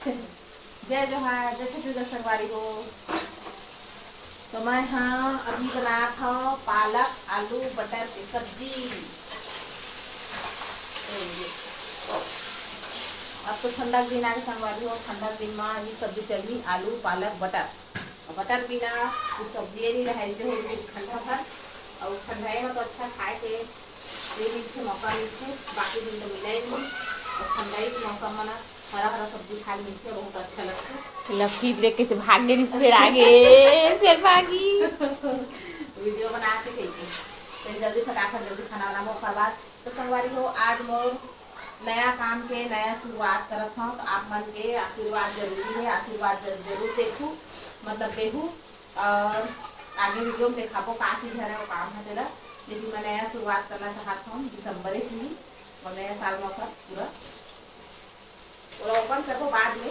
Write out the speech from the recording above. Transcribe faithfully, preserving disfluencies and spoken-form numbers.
जय जोहार, जय छत्तीसगढ़ संगवारी हो। तो मैं हाँ अभी बनात हव पालक आलू बटर के सब्जी। तो ये, अब तो ठंडा के दिन आगे संगवारी हो, ठंडा के दिन में ये सब्जी चलही, आलू पालक बटर। और बटर बिना कुछ सब्जी नहीं रहे, ऐसे है कि ठंडा भर। और ठंडाई में तो अच्छा खाए के ये मिलथे, मौका मिलथे, बाकी दिन तो मिला ही नहीं। और ठंडाई के मौसम में ना हरा हरा सब्जी खाए मिलथे, बहुत अच्छा लगथे। लकी देख कैसे भाग गई, फिर आगे, फिर भागी। वीडियो बना के कही तो जल्दी फटाफट जल्दी खाना बनाबो। ओकर बाद तो संगवारी हो, आज मोर नया काम के नया शुरुआत करत हूँ, तो आप मन के आशीर्वाद जरूरी है, आशीर्वाद जर-, जरूर देखू, मतलब देहू। और आगे वीडियो में देखाबो का चीज हरे वो काम है तेला, लेकिन मैं नया शुरुआत करना चाहत हूँ दिसंबर से ही, और नया साल में ओकर पूरा ओला ओपन करबो बाद में,